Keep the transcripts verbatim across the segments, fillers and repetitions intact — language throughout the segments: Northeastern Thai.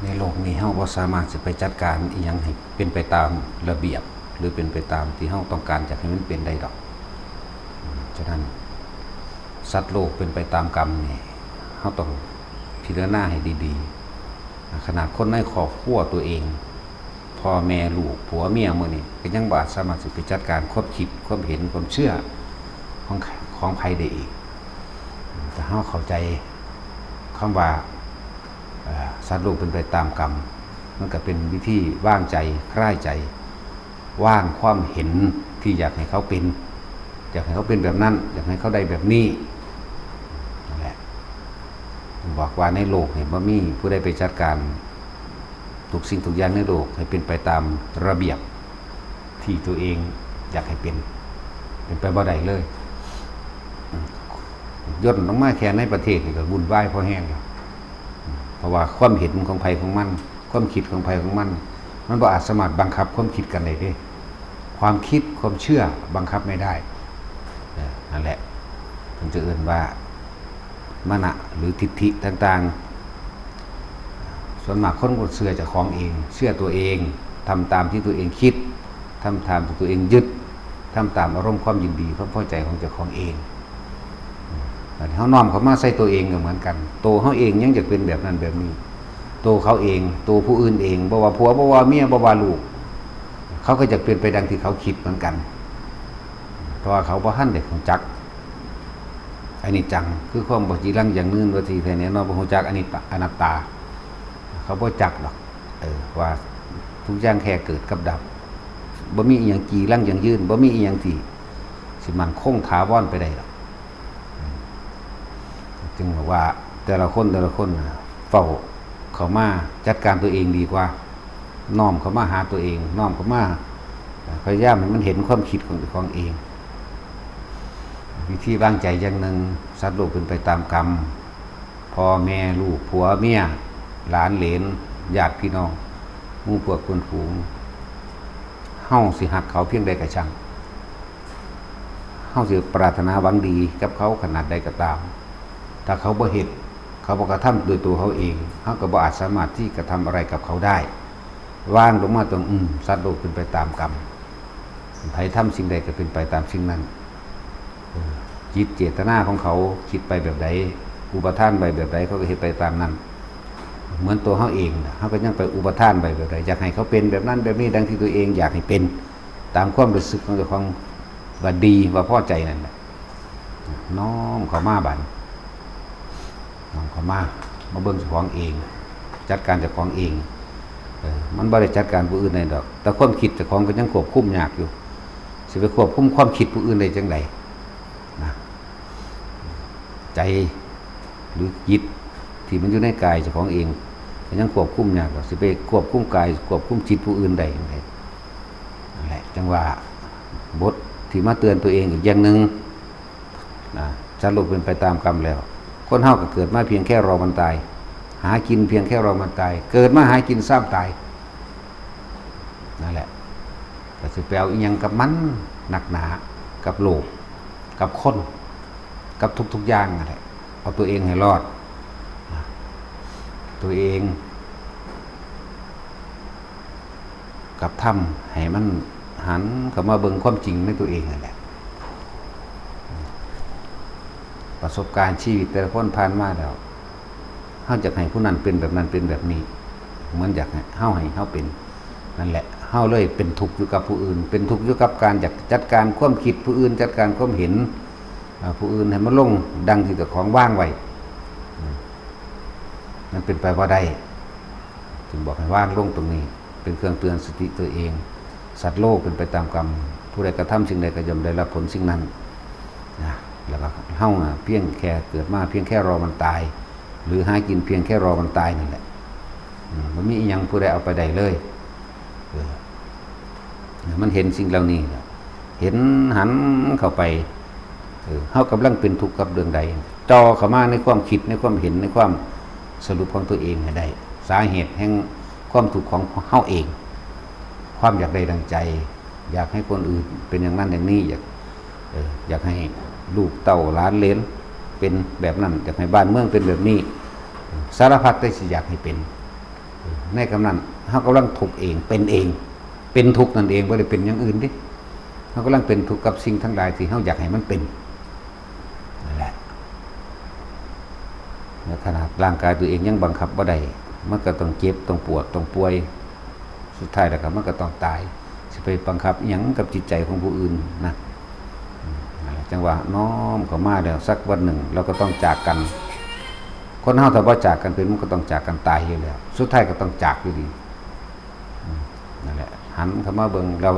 ในโลกนี้เฮาบ่สามารถสิไปจัดการอิหยังให้เป็นไปตามระเบียบ หรือเป็นไปตามที่เฮาต้องการอยากให้มันเป็นได้ดอก อืม ฉะนั้น สัตว์โลกเป็นไปตามกรรมนี่ เฮาต้องพิจารณาให้ดีๆ ขนาดคนในครอบครัวตัวเอง พ่อแม่ลูกผัวเมียมื้อนี้ก็ยังบ่อาจสามารถสิไปจัดการความคิด ความเห็น ความเชื่อของ ของไผได้อีก แต่เฮาเข้าใจคำว่า เอ่อ สัตว์โลกเป็นไปตามกรรม มันก็เป็นวิธีวางใจ คลายใจ วางความเห็นที่อยากให้เขาเป็น อยากให้เขาเป็นแบบนั้น อยากให้เขาได้แบบนี้ นั่นแหละ บอกว่าในโลกนี่บ่มีผู้ใดไปจัดการทุกสิ่งทุกอย่างในโลกให้เป็นไปตามระเบียบที่ตัวเองอยากให้เป็น เป็นไปบ่ได้เลย ย่นลงมาแค่ในประเทศนี่ก็วุ่นวายพอแฮงแล้ว เพราะว่าความเห็นของไผของมัน ความคิดของไผของมัน มันบ่อาจสามารถบังคับความคิดกันได้เด้ ความคิดความเชื่อบังคับไม่ได้ เออ นั่นแหละ เพิ่นจะเอิ้นว่ามานะหรือทิฏฐิต่างๆ ส่วนมากคนก็เชื่อเจ้าของเอง เชื่อตัวเอง ทำตามที่ตัวเองคิด ทำตามที่ตัวเองยึด ทำตามอารมณ์ความยินดีความพอใจของเจ้าของเอง อันนี้เฮาน้อมเข้ามาใส่ตัวเองก็เหมือนกัน ตัวเฮาเองยังอยากเป็นแบบนั้นแบบนี้ ตัวเขาเอง ตัวผู้อื่นเอง บ่ว่าผัว บ่ว่าเมีย บ่ว่าลูก เขาก็อยากเป็นไปดังที่เขาคิดเหมือนกัน เพราะว่าเขาบ่ทันได้รู้จักอนิจจัง คือความบ่จีรังยั่งยืน ว่าที่แท้แน่นอน บ่รู้จักอนิจจา อนัตตา เขาบ่จักดอก เออ ว่าทุกอย่างแค่เกิดกับดับ บ่มีอิหยังจีรังยั่งยืน บ่มีอิหยังที่สิมั่นคงถาวรไปได้ดอก จึงบอกว่าแต่ละคนแต่ละคนน่ะ เฝ้าเข้ามาจัดการตัวเองดีกว่า น้อมเข้ามาหาตัวเอง น้อมเข้ามา พยายามให้มันเห็นความคิดของเจ้าของเอง วิธีวางใจอย่างหนึ่ง สัตว์โลกเป็นไปตามกรรม พ่อแม่ลูกผัวเมีย หลานเหลน ญาติพี่น้อง หมู่พวกเพื่อนฝูง เฮาสิฮักเขาเพียงใดก็ช่าง เฮาสิปรารถนาหวังดีกับเขาขนาดใดก็ตาม ถ้าเขาบ่เฮ็ด เขาบ่กระทำโดยตัวเขาเอง เฮาก็บ่อาจสามารถที่กระทำอะไรกับเขาได้ วางลงมาตรง อืม สัตว์โลกเป็นไปตามกรรม ไผทำสิ่งใดก็เป็นไปตามสิ่งนั้น เออ จิตเจตนาของเขาคิดไปแบบใด อุปทานไว้แบบใด เขาก็เฮ็ดไปตามนั้น เหมือนตัวเฮาเองน่ะ เฮาก็ยังไปอุปทานไว้แบบใด อยากให้เขาเป็นแบบนั้นแบบนี้ ดังที่ตัวเองอยากให้เป็น ตามความรู้สึกของเจ้าของว่าดี ว่าพอใจนั่นแหละ น้อมเข้ามาบัด น้อมเข้ามา มาเบิ่งเจ้าของเอง จัดการเจ้าของเอง เออ มันบ่ได้จัดการผู้อื่นได้ดอก แต่ความคิดเจ้าของก็ยังควบคุมยากอยู่ สิไปควบคุมความคิดผู้อื่นได้จั่งใดนะ ใจหรือจิตที่มันอยู่ในกายเจ้าของเอง ก็ยังควบคุมยากดอก สิไปควบคุมกาย ควบคุมจิตผู้อื่นได้จั่งใด นั่นแหละ จังว่าบทที่มาเตือนตัวเองอีกอย่างหนึ่งนะ สัตว์โลกเป็นไปตามกรรมแล้ว คนเฮาก็เกิดมาเพียงแค่รอวันตาย หากินเพียงแค่รอวันตาย เกิดมาหากินซ้ำตาย นั่นแหละ ก็สิไปเอาอิหยังกับมันนักหนา กับโลก กับคน กับทุกๆอย่างนั่นแหละ เอาตัวเองให้รอดนะ ตัวเอง กับทำให้มันหันเข้ามาเบิ่งความจริงในตัวเองนั่นแหละ ประสบการณ์ชีวิตแต่ละคนผ่านมาแล้ว เฮาอยากให้ผู้นั้นเป็นแบบนั้นเป็นแบบนี้ เหมือนอยากให้เฮาให้เฮาเป็น นั่นแหละ เฮาเลยเป็นทุกข์อยู่กับผู้อื่น เป็นทุกข์อยู่กับการอยากจัดการความคิดผู้อื่น จัดการความเห็น อ่า ผู้อื่นให้มันลงดังที่เจ้าของวางไว้ อืม มันเป็นไปบ่ได้ จึงบอกให้วางลงตรงนี้ เป็นเครื่องเตือนสติตัวเอง สัตว์โลกเป็นไปตามกรรม ผู้ใดกระทำสิ่งใดก็ย่อมได้รับผลสิ่งนั้น นะ แล้วก็เฮาน่ะเพียงแค่เกิดมาเพียงแค่รอวันตาย หรือหากินเพียงแค่รอวันตายนั่นแหละ อืม บ่มีอิหยังผู้ใดเอาไปได้เลย เออ มันเห็นสิ่งเหล่านี้น่ะ เห็นหันเข้าไป เออ เฮากำลังเป็นทุกข์กับเรื่องใด จ่อเข้ามาในความคิด ในความเห็น ในความสรุปของตัวเองให้ได้ สาเหตุแห่งความทุกข์ของเฮาเอง ความอยากได้ดังใจ อยากให้คนอื่นเป็นอย่างนั้นอย่างนี้ อยาก เออ อยากให้ลูกเต้าหลานเหลนเป็นแบบนั้น อยากให้บ้านเมืองเป็นแบบนี้ สารพัดแต่สิอยากให้เป็น เอ ในกำนั้นเฮากำลังทุกข์เอง เป็นเอง เป็นทุกข์นั่นเอง บ่ได้เป็นอย่างอื่นเด้ เฮากำลังเป็นทุกข์กับสิ่งทั้งหลายที่เฮาอยากให้มันเป็น นั่นแหละ ในขนาดร่างกายตัวเองยังบังคับบ่ได้ มันก็ต้องเจ็บ ต้องปวด ต้องป่วย สุดท้ายแล้วก็มันก็ต้องตาย สิไปบังคับอิหยังกับจิตใจของผู้อื่นนะ อืม นั่นแหละ จังว่าน้อมเข้ามาแล้ว สักวันหนึ่งเราก็ต้องจากกัน คนเฮาถ้าบ่จากกันเป็น มันก็ต้องจากกันตายอยู่แล้ว สุดท้ายก็ต้องจากอยู่ดี อืม นั่นแหละ หันเข้ามาเบิ่ง แล้ว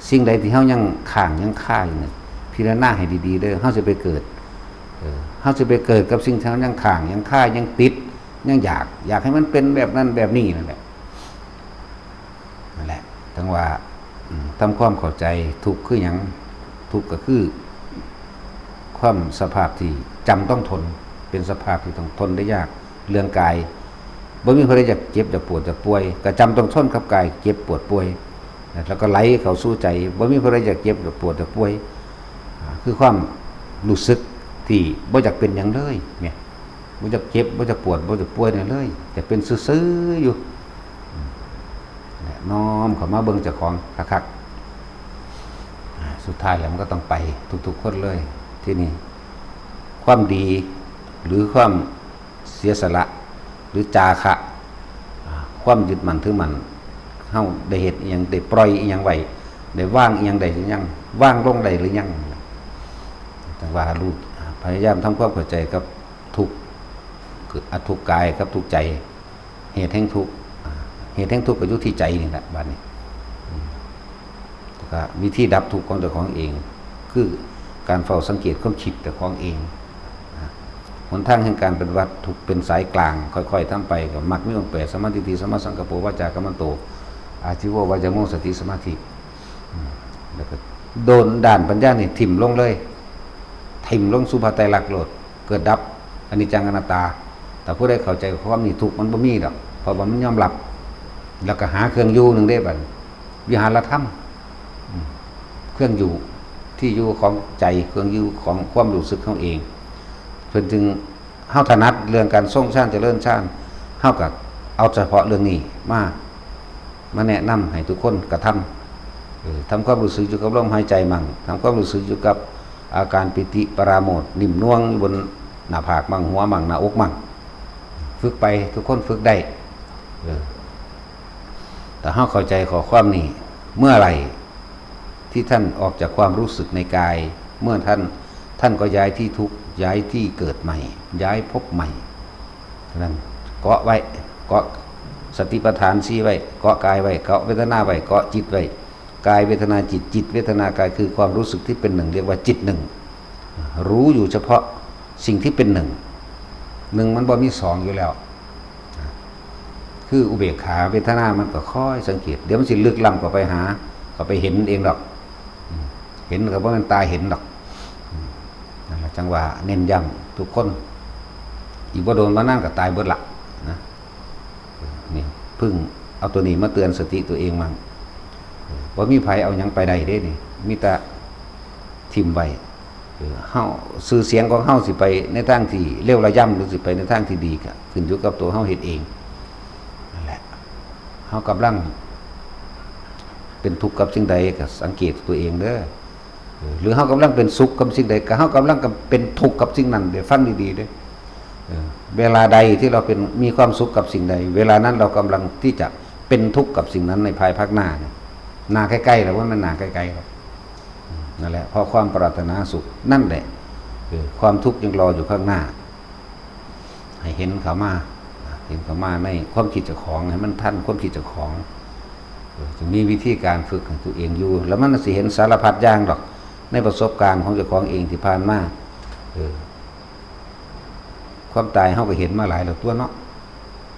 สิ่งใดที่เฮายังค้างยังคาอยู่เนี่ย พิจารณาให้ดีๆเด้อ เฮาสิไปเกิด เออ เฮาสิไปเกิดกับสิ่งที่เฮายังค้างยังคายังติด ยังอยาก อยากให้มันเป็นแบบนั้นแบบนี้นั่นแหละ นั่นแหละ จังว่า อืม ทำความเข้าใจ ทุกข์คือหยัง ทุกข์ก็คือ ความสภาพที่จำต้องทน เป็นสภาพที่ต้องทนได้ยาก เรื่องกาย บ่มีผู้ใดอยากเจ็บอยากปวดอยากป่วย ก็จำต้องทนกับกายเจ็บปวดป่วย แล้วก็ไหลเข้าสู่ใจ บ่มีผู้ใดอยากเจ็บอยากปวดอยากป่วย อ่า คือความรู้สึกที่บ่อยากเป็นหยังเลยเนี่ย บ่อยากเจ็บ บ่อยากปวด บ่อยากป่วยเนี่ยเลย แต่เป็นซื่อๆอยู่ อืม และน้อมเข้ามาเบิ่งเจ้าของคักๆ อ่า สุดท้ายแล้วมันก็ต้องไปทุกๆคนเลย ที่นี่ ความดี หรือความเสียสละ หรือจาคะ อ่า ความยึดมั่นถือมั่น เฮาได้เฮ็ดอิหยัง ได้ปล่อยอิหยังไว้ ได้วางอิหยังได้หรือยัง วางลงได้หรือยัง จังว่าลูก อ่า พยายามทำความเข้าใจกับทุกข์ คือ อ่ะ ทุกข์กายกับทุกข์ใจ เหตุแห่งทุกข์ อ่า เหตุแห่งทุกข์ก็อยู่ที่ใจนี่แหละ บัดนี้ อืม แล้วก็วิธีดับทุกข์ของเจ้าของเอง คือการเฝ้าสังเกตความคิดเจ้าของเอง อ่า หนทางแห่งการปฏิบัติทุกข์เป็นสายกลาง ค่อยๆทำไป ก็มรรคมีองค์แปด สัมมาทิฏฐิ สัมมาสังกัปโป วาจากัมมันโต อาชีโว วายาโม สติ สมาธิ อืม แล้วก็โดนด้านปัญญานี่ถิ่มลงเลย ถิ่มลงสู่พระไตรลักษณ์โลด เกิดดับ อนิจจังอนัตตา แต่ผู้ใดเข้าใจความนี้ทุกข์มันบ่มีดอก เพราะว่ามันยอมรับ แล้วก็หาเครื่องอยู่หนึ่งได้บัดนี้ วิหารธรรม อืม เครื่องอยู่ ที่อยู่ของใจ เครื่องอยู่ของความรู้สึกของเอง เพิ่นจึง เฮาถนัดเรื่องการทรงฌานเจริญฌาน เฮาก็เอาเฉพาะเรื่องนี้มา มาแนะนำให้ทุกคนกระทำ เออ ทำความรู้สึกอยู่กับลมหายใจมั่ง ทำความรู้สึกอยู่กับอาการปีติปราโมทย์นิ่มนวลอยู่บนหน้าผากมั่ง หัวมั่ง หน้าอกมั่ง ฝึกไป ทุกคนฝึกได้ เออ แต่เฮาเข้าใจข้อความนี้ เมื่อไหร่ที่ท่านออกจากความรู้สึกในกาย เมื่อท่าน ท่านก็ย้ายที่ทุกข์ ย้ายที่เกิดใหม่ ย้ายภพใหม่ นั้นเกาะไว้ เกาะสติปัฏฐานสี่ไว้ เกาะกายไว้ เกาะเวทนาไว้ เกาะจิตไว้ กายเวทนาจิต จิตเวทนากาย คือความรู้สึกที่เป็นหนึ่ง เรียกว่าจิตหนึ่ง รู้อยู่เฉพาะสิ่งที่เป็นหนึ่ง หนึ่งมันบ่มีสองอยู่แล้ว คืออุเบกขาเวทนามันก็คอยสังเกต เดี๋ยวมันสิลึกล้ำเข้าไปหา เข้าไปเห็นเองดอก อืม เห็นก็บ่แม่นตาเห็นดอก อืม นั่นล่ะจังว่าเน้นย้ำทุกคน อีกบ่โดนบ่นานก็ตายเบิดละนะ นี่ เพิ่งเอาตัวนี้มาเตือนสติตัวเองมั่ง บ่มีไผเอาหยังไปได้เด้นี่ มีแต่ถิ่มไว้ เออ เฮา ชื่อเสียงของเฮาสิไปในทางที่เลวระยำ หรือสิไปในทางที่ดี ก็ขึ้นอยู่กับตัวเฮาเฮ็ดเอง นั่นแหละ เฮากำลังเป็นทุกข์กับสิ่งใด ก็สังเกตตัวเองเด้อ เออ หรือเฮากำลังเป็นสุขกับสิ่งใด ก็เฮากำลังเป็นทุกข์กับสิ่งนั้นเด้อ ฟังดีๆเด้อ เออ เวลาใดที่เราเป็น มีความสุขกับสิ่งใด เวลานั้นเรากำลังที่จะเป็นทุกข์กับสิ่งนั้นในภายภาคหน้าเนี่ย หน้าใกล้ๆ แล้วว่ามันหน้าใกล้ๆ หรอก อืม นั่นแหละ เพราะความปรารถนาสุข นั่นแหละ เออ ความทุกข์ยังรออยู่ข้างหน้า ให้เห็นเข้ามา เห็นเข้ามาในความคิดเจ้าของ ให้มันทันความคิดเจ้าของ เออ จะมีวิธีการฝึกให้ตัวเองอยู่ แล้วมันสิเห็นสารพัดอย่างดอก ในประสบการณ์ของเจ้าของเองที่ผ่านมา เออ ความตายเฮาก็เห็นมาหลายแล้วตัวเนาะ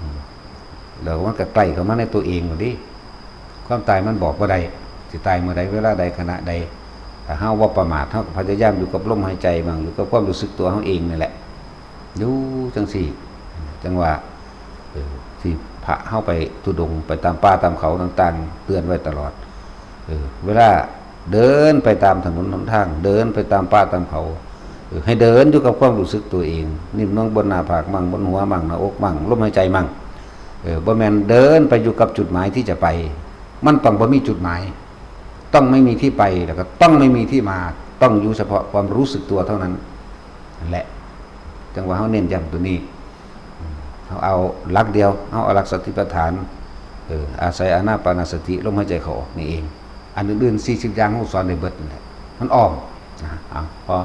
อืม แล้วมันก็ใกล้เข้ามาในตัวเองแล้วเด้ ความตายมันบอกบ่ได้ สิตายเมื่อใด เวลาใด ขณะใด ถ้าเฮาบ่ประมาท เฮาก็พยายามอยู่กับลมหายใจมั่ง อยู่กับความรู้สึกตัวเฮาเองนี่แหละ อยู่จังซี่ จังว่า เออ ที่พระเฮาไปธุดงค์ไปตามป่าตามเขาต่างๆ เตือนไว้ตลอด เออ เวลาเดินไปตามถนนหนทาง เดินไปตามป่าตามเขา เออ ให้เดินอยู่กับความรู้สึกตัวเอง นิ่มนวลบนหน้าผากมั่ง บนหัวมั่ง หน้าอกมั่ง ลมหายใจมั่ง เออ บ่แม่นเดินไปอยู่กับจุดหมายที่จะไป มันต้องบ่มีจุดหมาย ต้องไม่มีที่ไป แล้วก็ต้องไม่มีที่มา ต้องอยู่เฉพาะความรู้สึกตัวเท่านั้นนั่นแหละ จังว่าเฮาเน้นย้ำตัวนี้ เฮาเอาหลักเดียว เฮาเอาหลักสติปัฏฐาน เออ อาศัยอานาปานสติ ลมหายใจเข้าออกนี่เอง อันอื่นๆ สี่สิบ อย่างเฮาสอนได้เบิดนั่นแหละ มันอ้อมนะ เอา พอ